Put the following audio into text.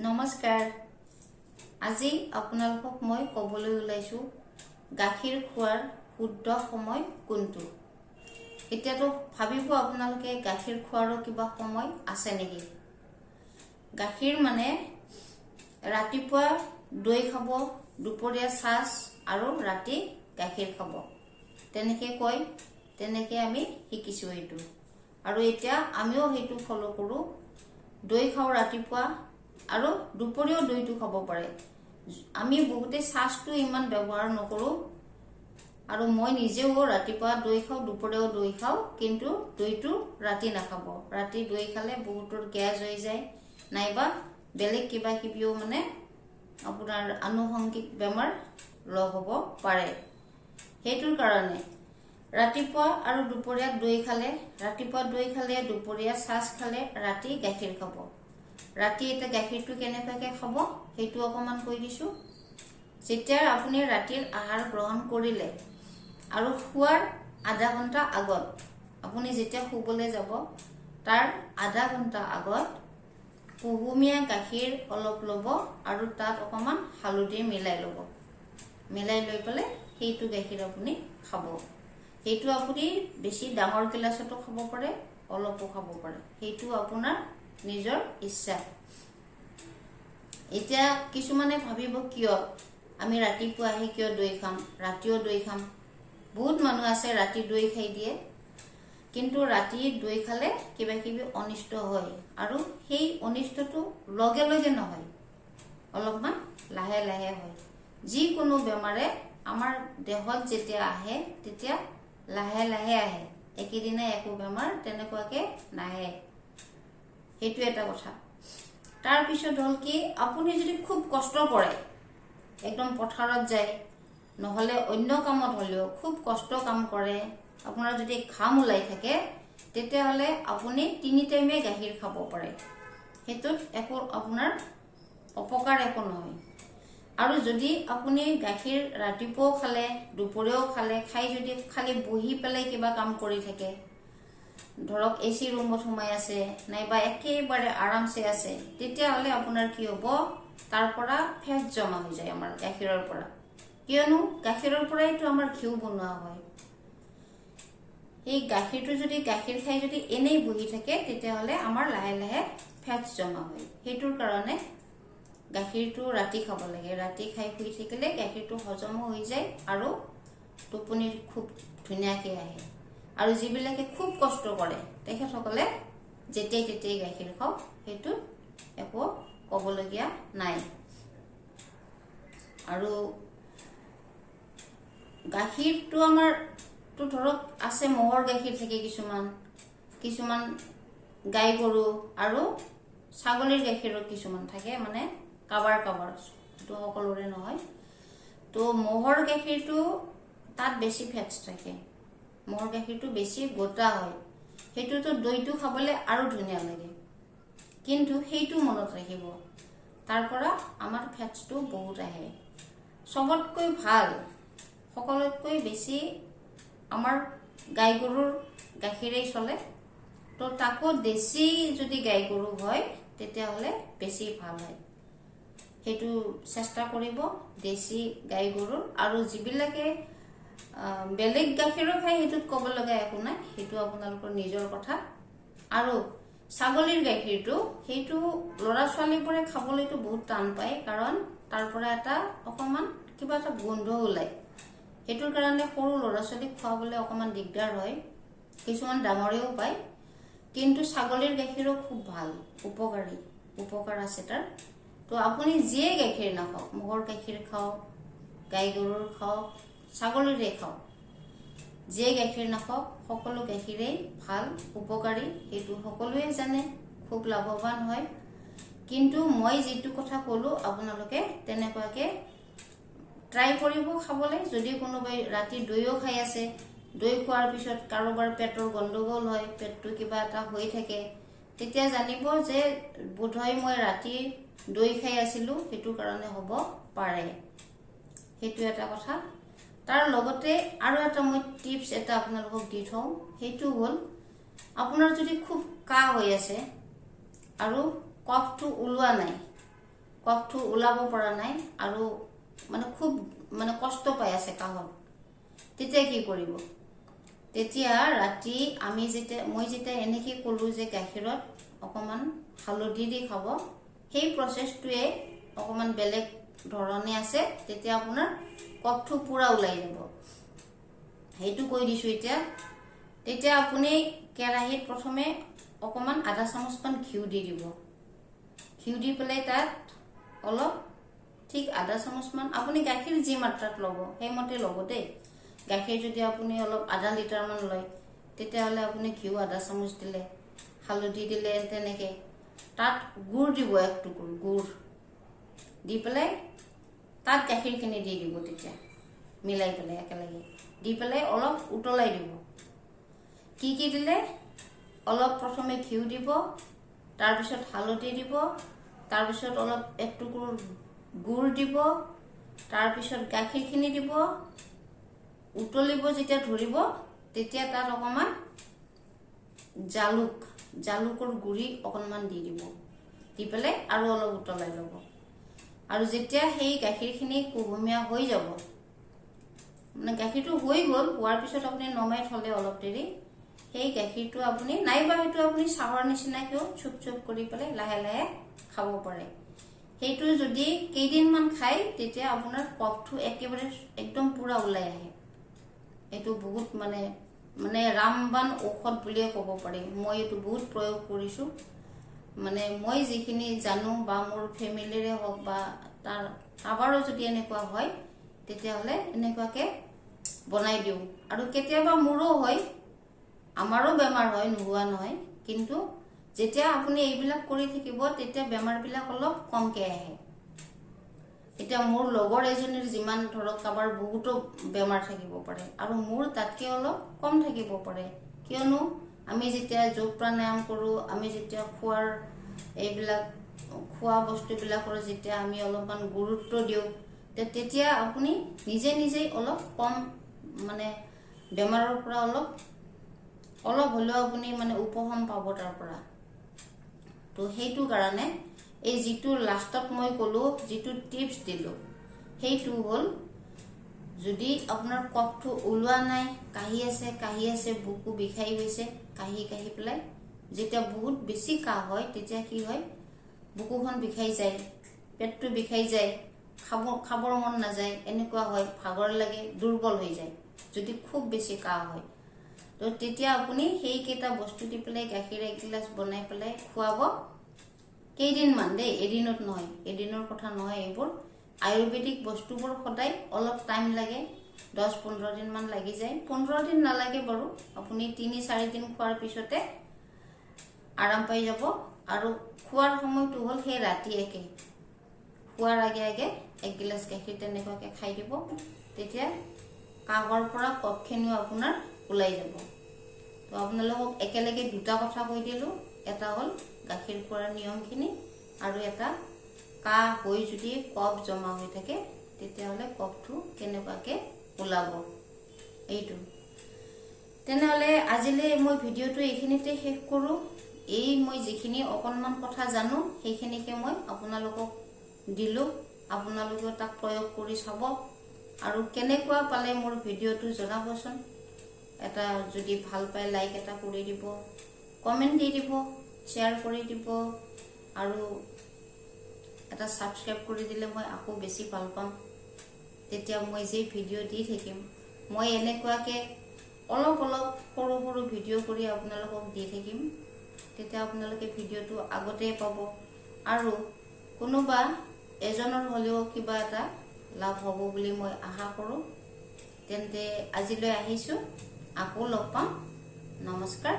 নমস্কাৰ। আজি আপোনালোকক মই ক'বলৈ ওলাইছোঁ গাখীৰ খোৱাৰ শুদ্ধ সময় কোনটো। এতিয়াতো ভাবিব আপোনালোকে, গাখীৰ খোৱাৰো কিবা সময় আছে নেকি? গাখীৰ মানে ৰাতিপুৱা দৈ খাব, দুপৰীয়া ছাঁচ আৰু ৰাতি গাখীৰ খাব, তেনেকৈ কয়, তেনেকৈ আমি শিকিছোঁ এইটো। আৰু এতিয়া আমিও সেইটো ফ'ল' কৰোঁ। দৈ খাওঁ ৰাতিপুৱা আৰু দুপৰীয়াও দৈটো খাব পাৰে। আমি বহুতে ছাঁচটো ইমান ব্যৱহাৰ নকৰোঁ আৰু মই নিজেও ৰাতিপুৱা দৈ খাওঁ, দুপৰীয়াও দৈ খাওঁ, কিন্তু দৈটো ৰাতি নাখাব। ৰাতি দৈ খালে বহুতৰ গেছ হৈ যায়, নাইবা বেলেগ কিবা কিবিও মানে আপোনাৰ আনুষংগিক বেমাৰ লগ হ'ব পাৰে। সেইটোৰ কাৰণে ৰাতিপুৱা আৰু দুপৰীয়া দৈ খালে, ৰাতিপুৱা দৈ খালে, দুপৰীয়া ছাঁচ খালে, ৰাতি গাখীৰ খাব। ৰাতি এতিয়া গাখীৰটো কেনেকুৱাকৈ খাব, সেইটো অকণমান কৈ দিছোঁ। যেতিয়া আপুনি ৰাতিৰ আহাৰ গ্ৰহণ কৰিলে আৰু শোৱাৰ আধা ঘণ্টা আগত, আপুনি যেতিয়া শুবলৈ যাব তাৰ আধা ঘণ্টা আগত কুহুমীয়া গাখীৰ অলপ ল'ব আৰু তাত অকণমান হালধি মিলাই ল'ব। মিলাই লৈ পেলাই সেইটো গাখীৰ আপুনি খাব। সেইটো আপুনি বেছি ডাঙৰ গিলাচতো খাব পাৰে, অলপো খাব পাৰে, সেইটো আপোনাৰ নিজৰ ইচ্ছা। এতিয়া কিছুমানে ভাবিব, কিয় আমি ৰাতিপুৱা আহি কিয় দৈ খাম, ৰাতিও দৈ খাম? বহুত মানুহ আছে ৰাতি দৈ খাই দিয়ে, কিন্তু ৰাতি দৈ খালে কিবা কিবি অনিষ্ট হয় আৰু সেই অনিষ্টটো লগে লগে নহয়, অলপমান লাহে লাহে হয়। যিকোনো বেমাৰে আমাৰ দেহত যেতিয়া আহে, তেতিয়া লাহে লাহে আহে, একেদিনাই একো বেমাৰ তেনেকুৱাকে নাহে। সেইটো এটা কথা। তাৰপিছত হ'ল কি, আপুনি যদি খুব কষ্ট কৰে, একদম পথাৰত যায়, নহ'লে অন্য কামত হ'লেও খুব কষ্ট কাম কৰে, আপোনাৰ যদি ঘাম ওলাই থাকে, তেতিয়াহ'লে আপুনি তিনি টাইমে গাখীৰ খাব পাৰে। সেইটোত একো আপোনাৰ অপকাৰ একো নহয়। আৰু যদি আপুনি গাখীৰ ৰাতিপুৱাও খালে, দুপৰীয়াও খালে, খাই যদি খালি বহি পেলাই কিবা কাম কৰি থাকে, ধৰক এ চি ৰুমত সোমাই আছে, নাইবা একেবাৰে আৰামছে আছে, তেতিয়াহ'লে আপোনাৰ কি হ'ব? তাৰ পৰা ফেট জমা হৈ যায় আমাৰ গাখীৰৰ পৰা। কিয়নো গাখীৰৰ পৰাইতো আমাৰ ঘিউ বনোৱা হয়। সেই গাখীৰটো যদি গাখীৰ খাই যদি এনেই বহি থাকে, তেতিয়াহ'লে আমাৰ লাহে লাহে ফেটছ জমা হয়। সেইটোৰ কাৰণে গাখীৰটো ৰাতি খাব লাগে। ৰাতি খাই শুই থাকিলে গাখীৰটো হজমো হৈ যায় আৰু টোপনি খুব ধুনীয়াকৈ আহে। আৰু যিবিলাকে খুব কষ্ট কৰে, তেখেতসকলে যেতিয়াই তেতিয়াই গাখীৰ খাওক, সেইটোত একো ক'বলগীয়া নাই। আৰু গাখীৰটো আমাৰতো ধৰক আছে, ম'হৰ গাখীৰ থাকে কিছুমান, কিছুমান গাই গৰু আৰু ছাগলীৰ গাখীৰো কিছুমান থাকে, মানে কাৰোবাৰ কাৰোবাৰ, সেইটো সকলোৰে নহয়। তো ম'হৰ গাখীৰটো তাত বেছি ফেটছ থাকে, ম'হৰ গাখীৰটো বেছি গোটা হয়, সেইটোতো দৈটো খাবলৈ আৰু ধুনীয়া লাগে। কিন্তু সেইটো মনত ৰাখিব, তাৰ পৰা আমাৰ ফেটছটো বহুত আহে। চবতকৈ ভাল, সকলোতকৈ বেছি আমাৰ গাই গৰুৰ গাখীৰেই চলে। তো তাকো দেশী যদি গাই গৰু হয়, তেতিয়াহ'লে বেছি ভাল হয়। সেইটো চেষ্টা কৰিব দেশী গাই গৰুৰ। আৰু যিবিলাকে বেলেগ গাখীৰো খায়, সেইটোত ক'ব লগা একো নাই, সেইটো আপোনালোকৰ নিজৰ কথা। আৰু ছাগলীৰ গাখীৰটো, সেইটো ল'ৰা ছোৱালীবোৰে খাবলৈতো বহুত টান পায়, কাৰণ তাৰ পৰা এটা অকণমান কিবা এটা গোন্ধ ওলায়। সেইটোৰ কাৰণে সৰু ল'ৰা ছোৱালীক খুৱাবলৈ অকণমান দিগদাৰ হয়, কিছুমান ডাঙৰেও পায়। কিন্তু ছাগলীৰ গাখীৰো খুব ভাল, উপকাৰী, উপকাৰ আছে তাৰ। তো আপুনি যিয়ে গাখীৰ নাখাওক, ম'হৰ গাখীৰ খাওক, গাই গৰুৰ খাওক, ছাগলীৰে খাওক, যিয়ে গাখীৰ নাখাওক, সকলো গাখীৰেই ভাল, উপকাৰী, সেইটো সকলোৱে জানে, খুব লাভৱান হয়। কিন্তু মই যিটো কথা ক'লোঁ, আপোনালোকে তেনেকুৱাকে ট্ৰাই কৰিব খাবলৈ। যদি কোনোবাই ৰাতি দৈও খাই আছে, দৈ খোৱাৰ পিছত কাৰোবাৰ পেটৰ গণ্ডগোল হয়, পেটটো কিবা এটা হৈ থাকে, তেতিয়া জানিব যে বোধহয় মই ৰাতি দৈ খাই আছিলোঁ, সেইটো কাৰণে হ'ব পাৰে। সেইটো এটা কথা। তাৰ লগতে আৰু এটা মই টিপছ এটা আপোনালোকক দি থওঁ। সেইটো হ'ল, আপোনাৰ যদি খুব কাহ হৈ আছে আৰু কফটো ওলোৱা নাই। কফটো ওলাব পৰা নাই আৰু মানে খুব মানে কষ্ট পাই আছে কাহত, তেতিয়া কি কৰিব? তেতিয়া ৰাতি আমি যেতিয়া মই যেতিয়া এনেকৈ ক'লোঁ যে গাখীৰত অকণমান হালধি দি খাব, সেই প্ৰচেছটোৱে অকণমান বেলেগ ধৰণে আছে, তেতিয়া আপোনাৰ কফটো পূৰা ওলাই যাব। সেইটো কৈ দিছোঁ এতিয়া। তেতিয়া আপুনি কেৰাহীত প্ৰথমে অকণমান আধা চামুচমান ঘিউ দি দিব। ঘিউ দি পেলাই তাত অলপ ঠিক আধা চামুচমান আপুনি গাখীৰ যি মাত্ৰাত ল'ব সেইমতে ল'ব দেই। গাখীৰ যদি আপুনি অলপ আধা লিটাৰমান লয়, তেতিয়াহ'লে আপুনি ঘিউ আধা চামুচ দিলে, হালধি দিলে, তেনেকৈ তাত গুড় দিব, এক টুকুৰ গুড় দি পেলাই তাত গাখীৰখিনি দি দিব। তেতিয়া মিলাই পেলাই একেলগে দি পেলাই অলপ উতলাই দিব। কি কি দিলে? অলপ প্ৰথমে ঘিউ দিব, তাৰপিছত হালধি দিব, তাৰপিছত অলপ এক টুকুৰ গুড় দিব, তাৰপিছত গাখীৰখিনি দিব। উতলিব যেতিয়া ধৰিব, তেতিয়া তাত অকণমান জালুকৰ গুড়ি অকণমান দি দিব। দি পেলাই আৰু অলপ উতলাই ল'ব। আৰু যেতিয়া সেই গাখীৰখিনি কুহুমীয়া হৈ যাব, মানে গাখীৰটো হৈ গ'ল, হোৱাৰ পিছত আপুনি নমাই থ'লে অলপ দেৰি সেই গাখীৰটো আপুনি নাইবা সেইটো আপুনি চাহৰ নিচিনাকৈও চুপ চুপ কৰি পেলাই লাহে লাহে খাব পাৰে। সেইটো যদি কেইদিনমান খায়, তেতিয়া আপোনাৰ কফটো একেবাৰে একদম পূৰা ওলাই আহে। এইটো বহুত মানে মানে ৰামবান ঔষধ বুলিয়ে ক'ব পাৰি। মই এইটো বহুত প্ৰয়োগ কৰিছোঁ। মানে মই যিখিনি জানো বা মোৰ ফেমিলিৰে হওক বা তাৰ কাৰোবাৰো যদি এনেকুৱা হয়, তেতিয়াহ'লে এনেকুৱাকৈ বনাই দিওঁ। আৰু কেতিয়াবা মোৰো হয়, আমাৰো বেমাৰ হয়, নোহোৱা নহয়। কিন্তু যেতিয়া আপুনি এইবিলাক কৰি থাকিব, তেতিয়া বেমাৰবিলাক অলপ কমকৈ আহে। এতিয়া মোৰ লগৰ এজনীৰ যিমান ধৰক কাৰোবাৰ বহুতো বেমাৰ থাকিব পাৰে আৰু মোৰ তাতকৈ অলপ কম থাকিব পাৰে। কিয়নো আমি যেতিয়া যোগ প্ৰাণায়াম কৰোঁ, আমি যেতিয়া খোৱাৰ এইবিলাক খোৱা বস্তুবিলাকৰ যেতিয়া আমি অলপমান গুৰুত্ব দিওঁ, তেতিয়া আপুনি নিজে নিজেই অলপ কম মানে বেমাৰৰ পৰা অলপ অলপ হ'লেও আপুনি মানে উপশম পাব তাৰ পৰা। তো সেইটো কাৰণে এই যিটো লাষ্টত মই ক'লোঁ, যিটো টিপছ দিলোঁ, সেইটো হ'ল যদি আপোনাৰ কফটো ওলোৱা নাই, কাহি আছে, কাহি আছে, বুকু বিষাই গৈছে, কাহি কাহি পেলাই যেতিয়া বহুত বেছি কাহ হয়, তেতিয়া কি হয়, বুকুখন বিষাই যায়, পেটটো বিষাই যায়, খাবৰ মন নাযায়, এনেকুৱা হয়, ভাগৰ লাগে, দুৰ্বল হৈ যায় যদি খুব বেছি কাহ হয়। তো তেতিয়া আপুনি সেইকেইটা বস্তু দি পেলাই গাখীৰ এগিলাচ বনাই পেলাই খুৱাব কেইদিনমান দেই, এদিনত নহয়, এদিনৰ কথা নহয়। এইবোৰ আয়ুৰ্বেদিক বস্তুবোৰ সদায় অলপ টাইম লাগে, 10-15 দিনমান লাগি যায়। 15 দিন নালাগে বাৰু, আপুনি 3-4 দিন খোৱাৰ পিছতে আৰাম পাই যাব। আৰু খোৱাৰ সময়টো হ'ল সেই ৰাতি একে শোৱাৰ আগে আগে একগিলাচ গাখীৰ তেনেকুৱাকৈ খাই দিব, তেতিয়া কাহৰ পৰা কফখিনিও আপোনাৰ ওলাই যাব। তো আপোনালোকক একেলগে দুটা কথা কৈ দিলোঁ। এটা হ'ল গাখীৰ খোৱাৰ নিয়মখিনি আৰু এটা কাহ হৈ যদি কফ জমা হৈ থাকে, তেতিয়াহ'লে কফটো কেনেকুৱাকৈ ওলাব এইটো। তেনেহ'লে আজিলৈ মই ভিডিঅ'টো এইখিনিতে শেষ কৰোঁ। এই মই যিখিনি অকণমান কথা জানো, সেইখিনিকে মই আপোনালোকক দিলোঁ। আপোনালোকেও তাক প্ৰয়োগ কৰি চাব আৰু কেনেকুৱা পালে মোৰ ভিডিঅ'টো জনাবচোন। এটা যদি ভাল পায়, লাইক এটা কৰি দিব, কমেণ্ট দি দিব, শ্বেয়াৰ কৰি দিব আৰু এটা ছাবস্ক্ৰাইব কৰি দিলে মই আকৌ বেছি ভাল পাম। তেতিয়া মই যি ভিডিঅ' দি থাকিম, মই এনেকুৱাকৈ অলপ অলপ সৰু সৰু ভিডিঅ' কৰি আপোনালোকক দি থাকিম, তেতিয়া আপোনালোকে ভিডিঅ'টো আগতেই পাব আৰু কোনোবা এজনৰ হ'লেও কিবা এটা লাভ হ'ব বুলি মই আশা কৰোঁ। তেন্তে আজিলৈ আহিছোঁ, আকৌ লগ পাম। নমস্কাৰ।